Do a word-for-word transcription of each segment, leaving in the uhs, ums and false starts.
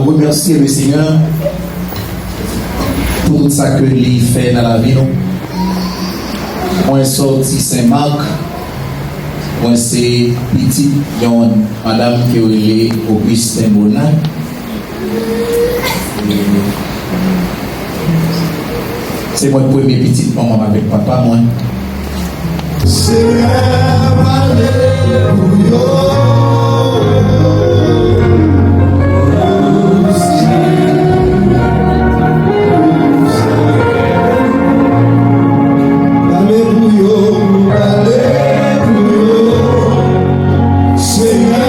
Remèsye le Senyè pou tout sa ke li fè nan lavi nou. Mwen sòti Sen Mak, mwen se pitit yon madanm ki rele Augustin Bonin. Se mwen premye pitit manman m avèk papa mwen. Senyè, pale pou yo. Pale pou yo, pale pou yo. Senyè,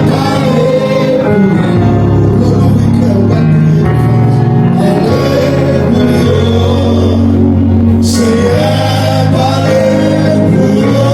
pale pou yo. Louvri kè w, bat pou yo. Pale pou yo. Senyè, pale pou yo.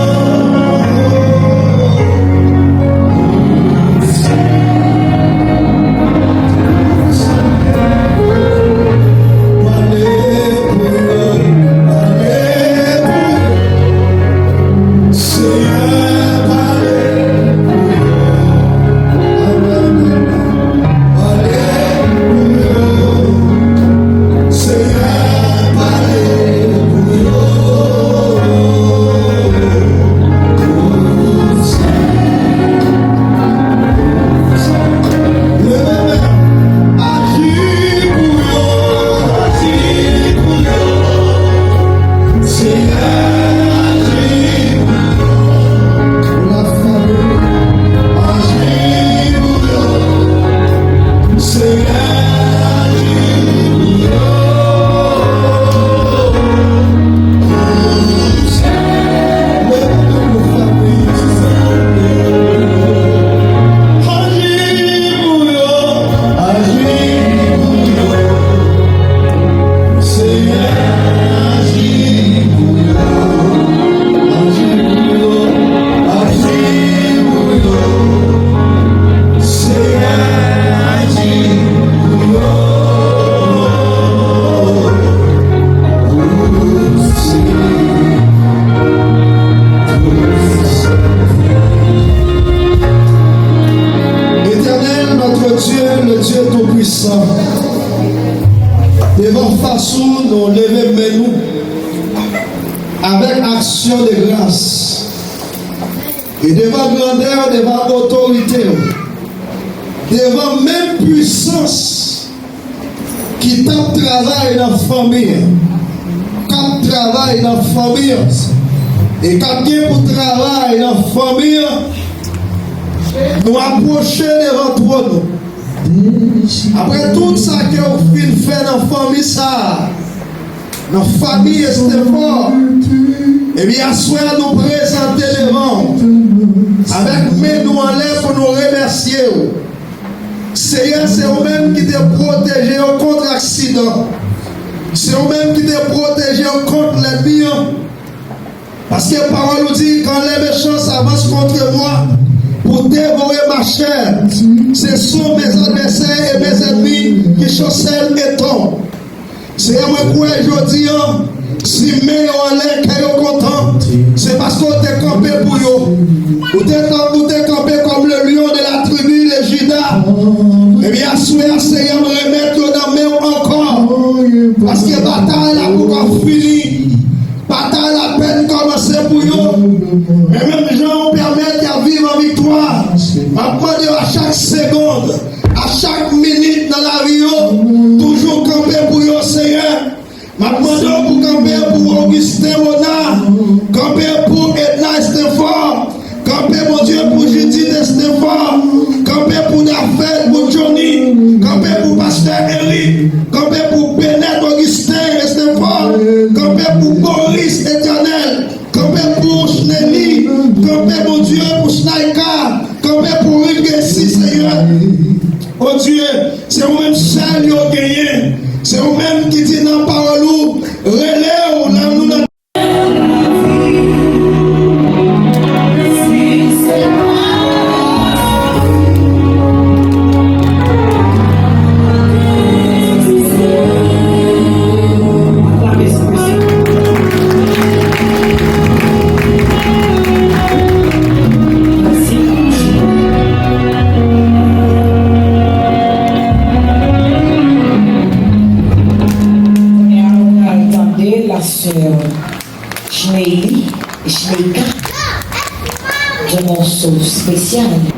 Éternel, notre Dieu, le Dieu Tout-Puissant, devan fas ou, nou leve men nou avèk aksyon de gras. E devan grandè w, devan otorite w, devan men pwisans ki t ap travay nan fanmi an, k ap travay nan fanmi an, e k ap gen pou travay nan fanmi an, nou apwoche devan twòn ou. Apre tout sa ke w fin fè nan fanmi sa a, nan fanmi Estefò, ebyen, aswè a nou prezante devan w, avèk men nou anlè pou nou remèsye w. Seyè, se ou menm ki te pwoteje yo kont aksidan. Se ou menm ki te pwoteje yo kont lènmi an. Paske pawòl ou di, quand les méchants s'avancent contre moi pour dévorer ma chair, ce sont mes adversaires et mes ennemis qui chancellent et tombent. Seyè, mwen kwè jodi an, si men yo anlè, kè yo kontan, se paske w te kanpe pou yo. Ou te, ou te kanpe kòm le lion de la tribu de Juda. Ebyen, aswè a, Seyè, m remèt yo nan men w ankò. Paske batay la poko fini. Batay la apèn kòmanse pou yo. Men menm jan ou pèmèt y ap viv an viktwa, m ap mande w a chak segond, a chak minit nan lavi yo, toujou kanpe pou yo, Seyè. M ap mande w pou kanpe pou Augustin Rona, kanpe pou Edna Estefò, kanpe, Bondye, pou Judith Estefò, kanpe pou Dafèd, pou Johnny, kanpe pou pastè Eric, kanpe pou Bennett Augustin Estefò, kanpe pou Boris Etènèl, kanpe pou Chnely, kanpe, Bondye, pou Snaika, kanpe pou Rick Gacy, Seyè. O Dye, se ou menm sèl yo gen. Yon mòso espesyal